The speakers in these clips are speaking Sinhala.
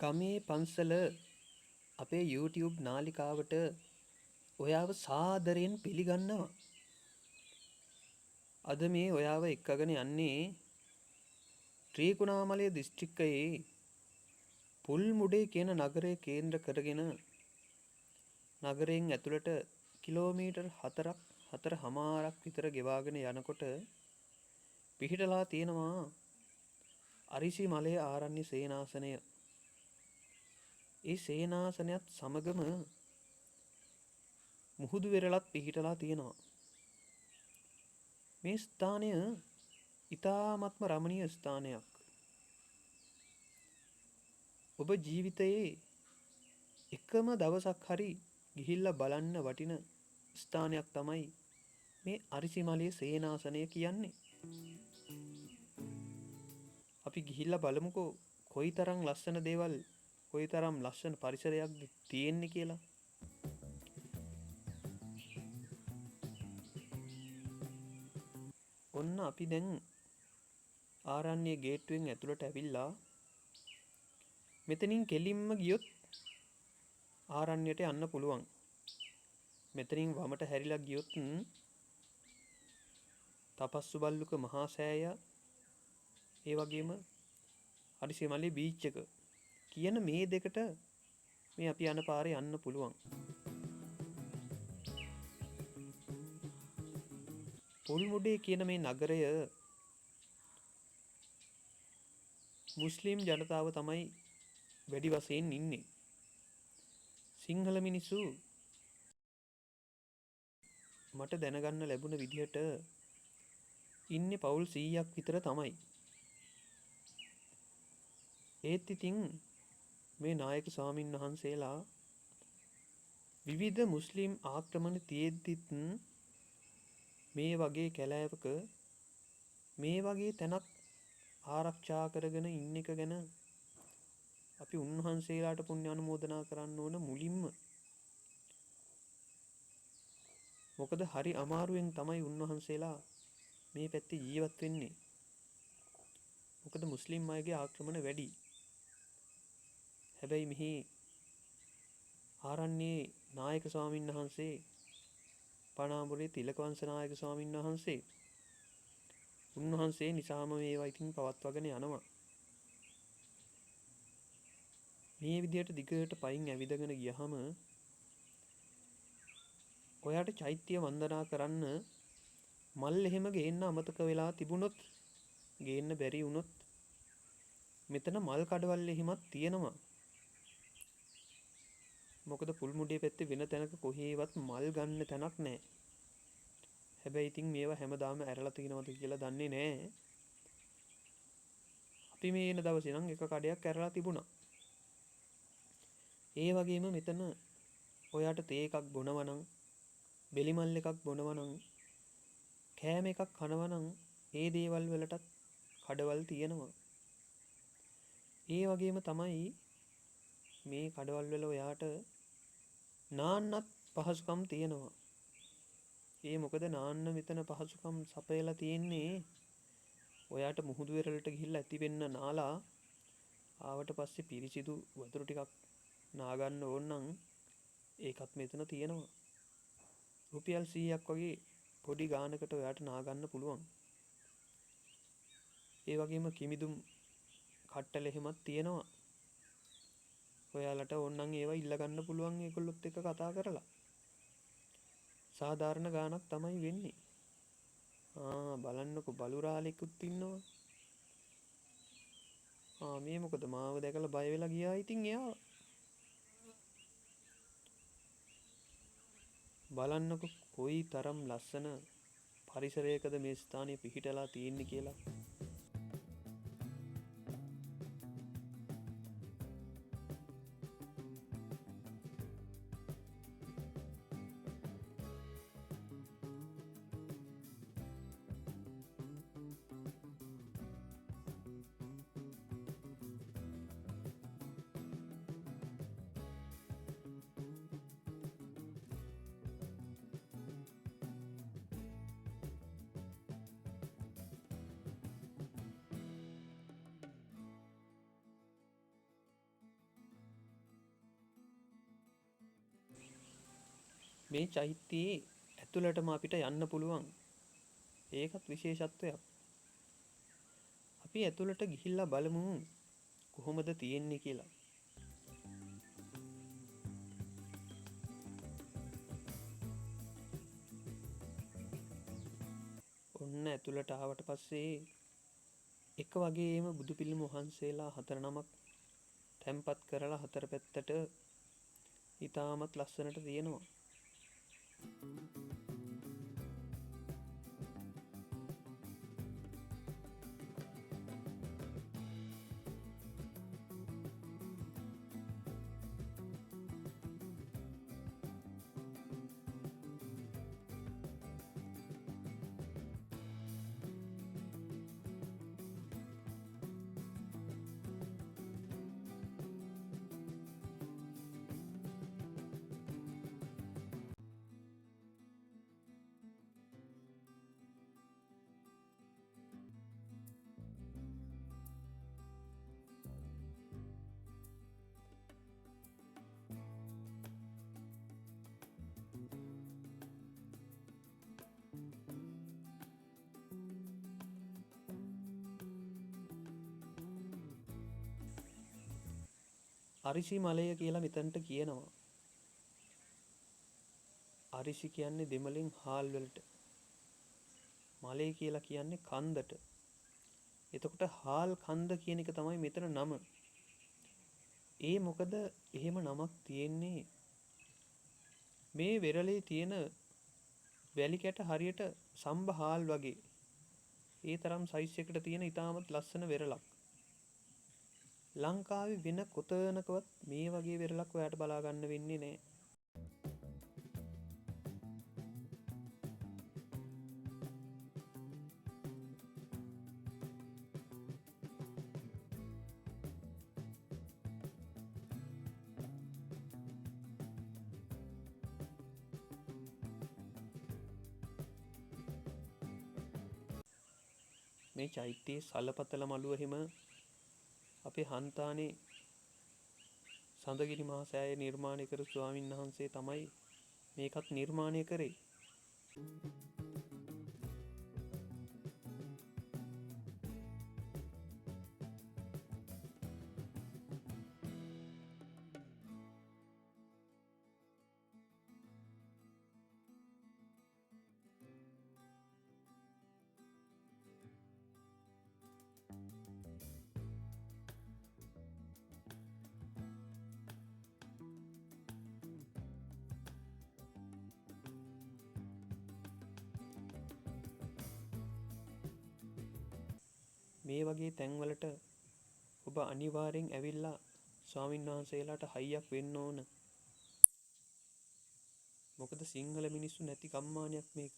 ගමේ පන්සල අපේ YouTube නාලිකාවට ඔයාව සාදරයෙන් පිළිගන්නවා. අද මේ ඔයාව එක්කගෙන යන්නේ ත්‍රිකුණාමලය දිස්ත්‍රික්කයේ පුල්මුඩේ කියන නගරය කේන්ද්‍ර කරගෙන නගරයෙන් ඇතුළට කිලෝමීටර් 4ක් 4.5ක් විතර ගෙවාගෙන යනකොට පිහිටලා තියෙනවා අරිසි මලය ආරණ්‍ය සේනාසනය. ඒ සේනාසනයත් සමගම මුහුදු වෙරළත් පිහිටලා තියෙනවා. මේ ස්ථානය ඉතාමත්ම රමණීය ස්ථානයක්. ඔබ ජීවිතයේ එකම දවසක් හරි ගිහිල්ලා බලන්න වටින ස්ථානයක් තමයි මේ අරිසිමලේ සේනාසනය කියන්නේ. අපි ගිහිල්ලා බලමුකෝ කොයිතරම් ලස්සන දේවල්, කොයිතරම් ලස්සන පරිසරයක්ද තියෙන්නේ කියලා. ඔන්න අපි දැන් ආරණ්‍ය ගේට්ටුවෙන් ඇතුළට ඇවිල්ලා මෙතනින් කෙලින්ම ගියොත් ආරණ්‍යයට යන්න පුළුවන්. මෙතනින් වමට හැරිලා ගියොත් තපස්සු බල්ලුක මහා සෑය, ඒ වගේම අරිසිමලේ බීච් එක කියන මේ දෙකට මේ අපි යන පාරේ යන්න පුළුවන්. පොල්මුඩේ කියන මේ නගරය මුස්ලිම් ජනතාව තමයි වැඩි වශයෙන් ඉන්නේ. සිංහල මිනිස්සු මට දැනගන්න ලැබුණ විදිහට ඉන්නේ පවුල් 100ක් විතර තමයි. ඒත් ඉතින් මේ නායක ස්වාමින් වහන්සේලා විවිධ මුස්ලිම් ආක්‍රමණ තියෙද්දිත් මේ වගේ කැලෑවක මේ වගේ තැනක් ආරක්ෂා කරගෙන ඉන්න එක ගැන අපි උන්වහන්සේලාට පුණ්‍ය අනුමෝදනා කරන්න ඕන මුලින්ම. මොකද හරි අමාරුවෙන් තමයි උන්වහන්සේලා මේ පැත්තේ ජීවත් වෙන්නේ. මොකද මුස්ලිම් අයගේ ආක්‍රමණ වැඩි. හැබැයි මෙහි ආරණ්‍යයේ නායක ස්වාමින් වහන්සේ පනාඹුරේ තිලකවංශ නායක ස්වාමින් වහන්සේ උන්වහන්සේ නිසාම මේවා ඉතින් පවත්වාගෙන යනවා. මේ විදිහට දිගට පයින් ඇවිදගෙන ගියහම ඔයාට චෛත්‍ය වන්දනා කරන්න මල් එහෙම ගේන්න අමතක වෙලා තිබුණොත්, ගේන්න බැරි වුණොත් මෙතන මල් කඩවල් එහෙමත් තියෙනවා. මොකද පුල්මුඩේ පැත්තේ වෙන තැනක කොහේවත් මල් ගන්න තැනක් නෑ. හැබැයි ඉතින් මේවා හැමදාම ඇරලා තියෙනවද කියලා දන්නේ නෑ. අපි මේ එන දවසේ නම් එක කඩයක් ඇරලා තිබුණා. ඒ වගේම මෙතන ඔයාට තේ එකක් බොනවා නම්, බෙලි මල් එකක් බොනවා නම්, කෑම එකක් කනවා නම් ඒ දේවල් වලටත් කඩවල් තියෙනවා. ඒ වගේම තමයි මේ කඩවල් වල ඔයාට නාන්නත් පහසුකම් තියෙනවා. ඒ මොකද නාන්න මෙතන පහසුකම් සපයලා තියෙන්නේ ඔයාට මුහුදු වෙරළට ගිහිල්ලා ඇති වෙන්න නාලා ආවට පස්සේ පිරිසිදු වතුර ටිකක් නාගන්න ඕන නම් ඒකත් මෙතන තියෙනවා. රුපියල් 100ක් වගේ පොඩි ගානකට ඔයාට නාගන්න පුළුවන්. ඒ වගේම කිමිදුම් කට්ටල එහෙමත් තියෙනවා. ඔයාලට ඕන නම් ඒවා ඉල්ල ගන්න පුළුවන් ඒගොල්ලොත් එක්ක කතා කරලා. සාධාරණ ගාණක් තමයි වෙන්නේ. බලන්නකෝ බලුරාලෙකුත් ඉන්නවා. මේ මොකද මාව දැකලා බය වෙලා ගියා ඉතින් එයා. බලන්නකෝ කොයි තරම් ලස්සන පරිසරයකද මේ ස්ථානය පිහිටලා තියෙන්නේ කියලා. මේ චෛත්‍යයේ ඇතුළටම අපිට යන්න පුළුවන්. ඒකත් විශේෂත්වයක්. අපි ඇතුළට ගිහිල්ලා බලමු කොහොමද තියෙන්නේ කියලා. ඔන්න ඇතුළට ආවට පස්සේ එක වගේම බුදු පිළිම වහන්සේලා 4 නමක් තැන්පත් කරලා හතර පැත්තට ඉතාමත් ලස්සනට තියෙනවා. අරිසි මලය කියලා මෙතනට කියනවා. අරිසි කියන්නේ දෙමළෙන් හාල් වලට. මලය කියලා කියන්නේ කන්දට. එතකොට හාල් කන්ද කියන එක තමයි මෙතන නම. ඒ මොකද එහෙම නමක් තියෙන්නේ? මේ වෙරළේ තියෙන වැලි කැට හරියට සම්බ හාල් වගේ. ඒ තරම් සයිස් එකට තියෙන ඉතාමත් ලස්සන වෙරළක්. ලංකාවේ වෙන කොතනකවත් මේ වගේ වෙරළක් ඔයාට බලා ගන්න වෙන්නේ නෑ. මේ චෛත්‍යයේ සලපතල මළුව එහෙම අපේ හන්තානේ සඳගිරි මහා සෑය නිර්මාණය කරු ස්වාමීන් වහන්සේ තමයි මේකත් නිර්මාණය කරේ. මේ වගේ තැන්වලට ඔබ අනිවාර්යෙන් ඇවිල්ලා ස්වාමීන් වහන්සේලාට හයියක් වෙන්න ඕන. මොකද සිංහල මිනිස්සු නැති ගම්මානයක් මේක.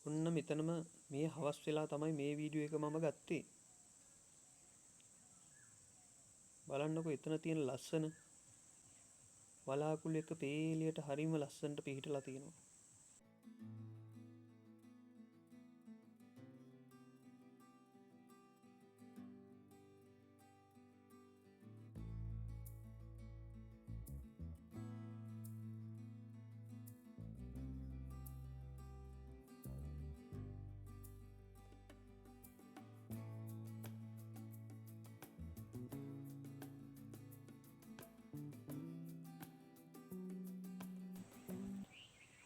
ඔන්න මෙතනම මේ හවස් වෙලා තමයි මේ වීඩියෝ එක මම ගත්තේ. බලන්නකෝ එතන තියෙන ලස්සන වලාකුළු එක පේලියට හරිම ලස්සනට පිහිටලා තියෙනවා.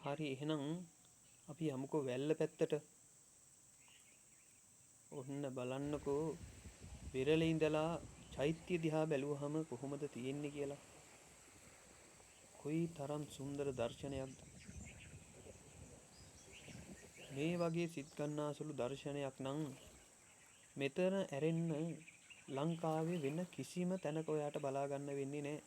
හරි, එහෙනම් අපි යමුකෝ වැල්ල පැත්තට. ඔන්න බලන්නකෝ වෙරළේ ඉඳලා චෛත්‍ය දිහා බැලුවහම කොහොමද තියෙන්නේ කියලා. කොයි තරම් සුන්දර දර්ශනයක්ද. මේ වගේ සිත් ගන්නාසුළු දර්ශනයක් නම් මෙතන ඇරෙන්න ලංකාවේ වෙන කිසිම තැනක ඔයාට බලා ගන්න වෙන්නේ නෑ.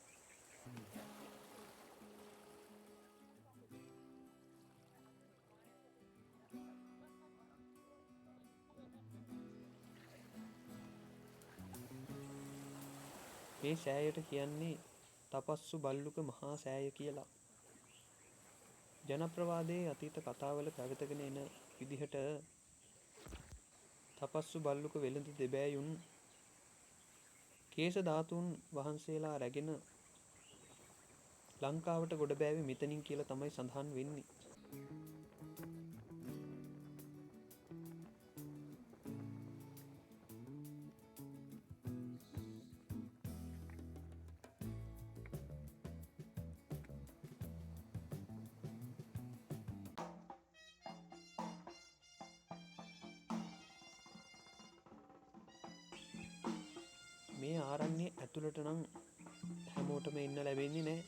මේ සෑයට කියන්නේ තපස්සු බල්ලුක මහා සෑය කියලා. ජනප්‍රවාදයේ අතීත කතාවල පැවතගෙන එන විදිහට තපස්සු බල්ලුක වෙළඳ දෙබෑයුන් කේශ ධාතුන් වහන්සේලා රැගෙන ලංකාවට ගොඩ බෑවේ මෙතනින් කියලා තමයි සඳහන් වෙන්නේ. මේ ආරණ්‍ය ඇතුළට නම් හැමෝටම එන්න ලැබෙන්නේ නෑ.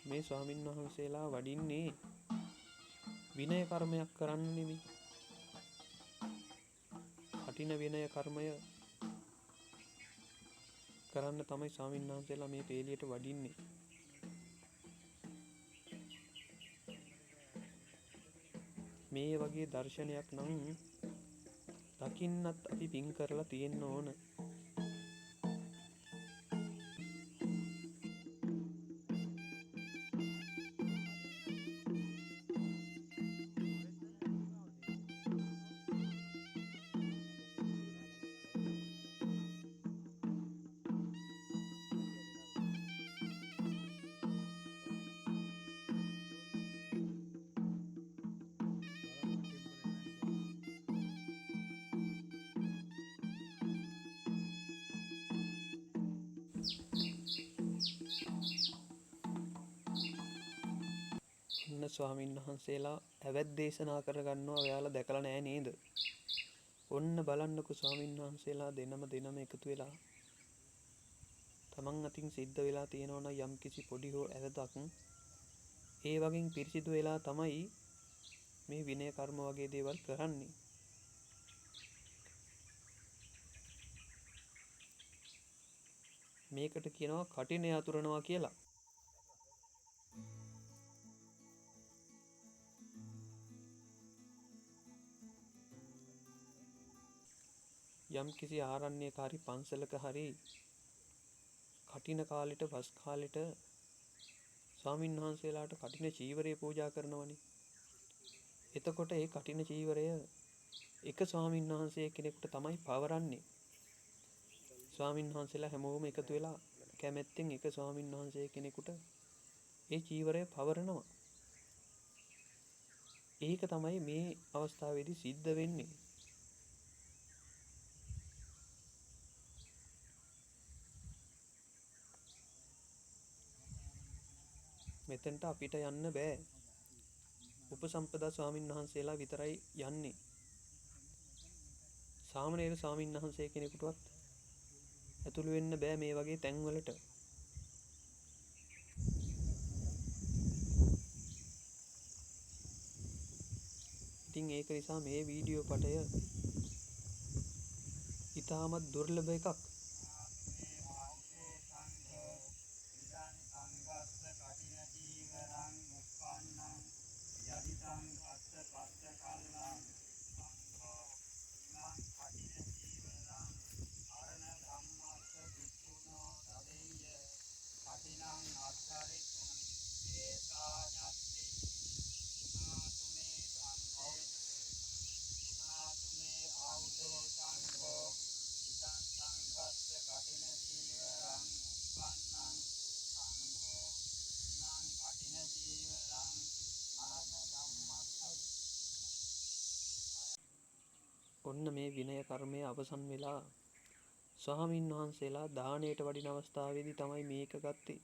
මේ ස්වාමින් වහන්සේලා වඩින්නේ විනය කර්මයක් කරන්න නෙමෙයි. කඨින විනය කර්මය කරන්න තමයි ස්වාමින් වහන්සේලා මේ පේලියට වඩින්නේ. මේ වගේ දර්ශනයක් නම් දකින්නත් අපි පින් කරලා තියෙන්න ඕන. ඔන්න ස්වාමීන් වහන්සේලා ඇවැත් දේශනා කරගන්නවා. ඔයාලා දැකලා නෑ නේද? ඔන්න බලන්නකෝ ස්වාමීන් වහන්සේලා දෙනම දෙනම එකතු වෙලා තමන් අතින් සිද්ධ වෙලා තියෙනවා නම් යම්කිසි පොඩි හෝ ඇවතක් ඒ වගේන් පිරිසිදු වෙලා තමයි මේ විනය කර්ම වගේ දේවල් කරන්නේ. මේකට කියනවා කටිනේ අතුරනවා කියලා. යම්කිසි ආරණ්‍යයක හරි පන්සලක හරි කටින කාලෙට වස් කාලෙට ස්වාමින් වහන්සේලාට කටින චීවරය පූජා කරනවනේ. එතකොට ඒ කටින චීවරය එක ස්වාමින් වහන්සේ කෙනෙකුට තමයි පවරන්නේ. ස්වාමින් වහන්සේලා හැමෝම එකතු වෙලා කැමැත්තෙන් එක ස්වාමින් වහන්සේ කෙනෙකුට ඒ චීවරය පවරනවා. ඒක තමයි මේ අවස්ථාවේදී සිද්ධ වෙන්නේ. මෙතනට අපිට යන්න බෑ. උපසම්පදා ස්වාමින් වහන්සේලා විතරයි යන්නේ. සාමණේර ස්වාමින් වහන්සේ කෙනෙකුටවත් ඇතුළු වෙන්න බෑ මේ වගේ තැන්වලට. ඉතින් ඒක නිසා මේ වීඩියෝ පටය ඉතාමත් දුර්ලභ එකක්. ඔන්න මේ විනය කර්මය අවසන් වෙලා ස්වාමීන් වහන්සේලා දානයට වඩින අවස්ථාවේදී තමයි මේක ගත්තේ.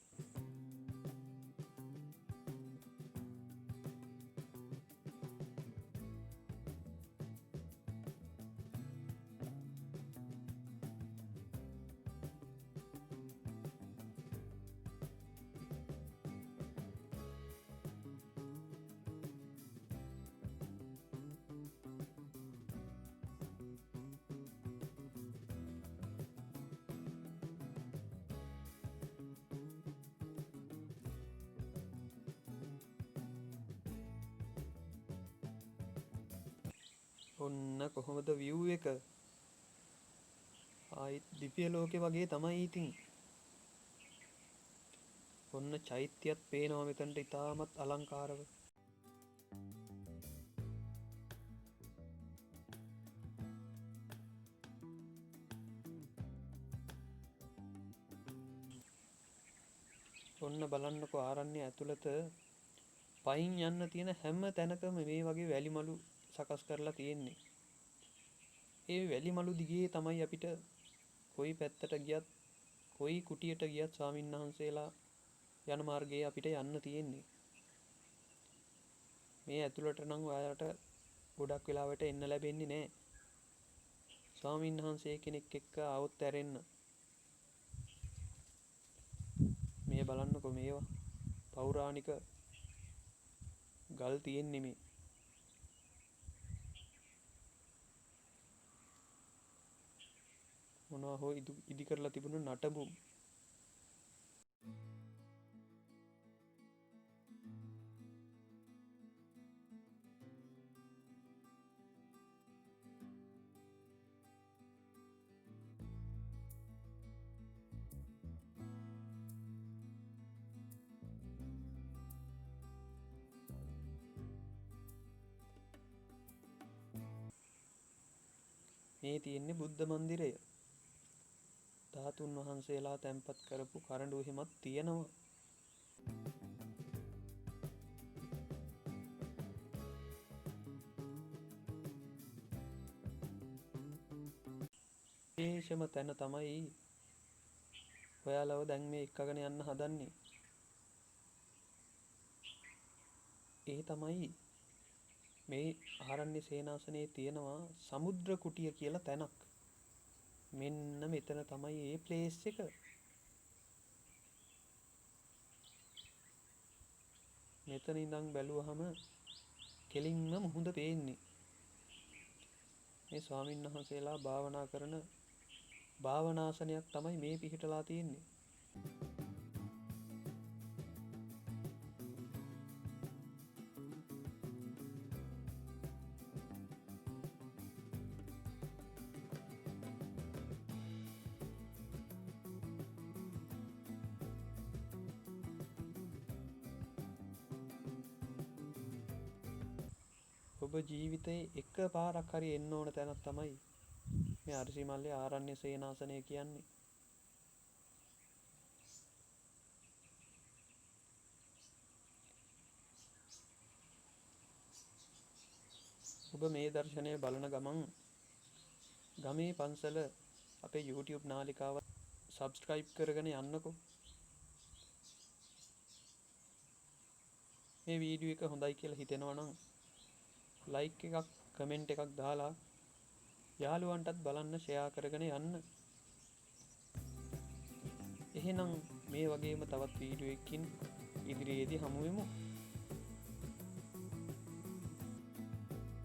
ඔන්න කොහොමද විව් එක? ආයිත් දිව්‍ය ලෝකෙ වගේ තමයි ඉතින්. ඔන්න චෛත්‍යයත් පේනවා මෙතනට ඉතාමත් අලංකාරව. ඔන්න බලන්නකෝ ආරණ්‍ය ඇතුළත පයින් යන්න තියෙන හැම තැනකම මේ වගේ වැලි මලු සකස් කරලා තියෙන්නේ. ඒ වැලි මලු දිගේ තමයි අපිට කොයි පැත්තට ගියත් කොයි කුටියට ගියත් ස්වාමීන් වහන්සේලා යන මාර්ගයේ අපිට යන්න තියෙන්නේ. මේ ඇතුළට නම් ඔයාලට ගොඩක් වෙලාවට එන්න ලැබෙන්නේ නෑ. ස්වාමීන් වහන්සේ කෙනෙක් එක්ක ආවොත් ඇරෙන්න. මේ බලන්නකෝ මේවා පෞරාණික ගල් තියෙන්නේ මේ. මොනවා හෝ ඉදි කරලා තිබුණු නටබුම්. මේ තියෙන්නේ බුද්ධ මන්දිරය. ධාතුන් වහන්සේලා තැන්පත් කරපු කරඬු එහෙමත් තියෙනවා. විශේෂම තැන තමයි ඔයාලව දැන් මේ එක්කගෙන යන්න හදන්නේ. ඒ තමයි මේ ආරණ්‍ය සේනාසනයේ තියෙනවා සමුද්‍ර කුටිය කියලා තැනක්. මෙන්න මෙතන තමයි ඒ ප්ලේස් එක. මෙතන ඉඳන් බැලුවහම කෙලින්ම මුහුද පේන්නේ. මේ ස්වාමීන් වහන්සේලා භාවනා කරන භාවනාසනයක් තමයි මේ පිහිටලා තියෙන්නේ. ඔබ ජීවිතේ එක පාරක් හරි එන්න ඕන තැනක් තමයි මේ අරසිමල්ලේ ආරණ්‍ය සේනාසනය කියන්නේ. ඔබ මේ දර්ශනය බලන ගමන් ගමේ පන්සල අපේ YouTube නාලිකාව සබ්ස්ක්‍රයිබ් කරගෙන යන්නකෝ. මේ වීඩියෝ එක හොඳයි කියලා හිතෙනවා නම් ලයික් එකක් කමෙන්ට් එකක් දාලා යාළුවන්ටත් බලන්න ෂෙයා කරගෙන යන්න. එහෙනම් මේ වගේම තවත් වීඩියෝ එකකින් ඉදිරියේදී හමු වෙමු.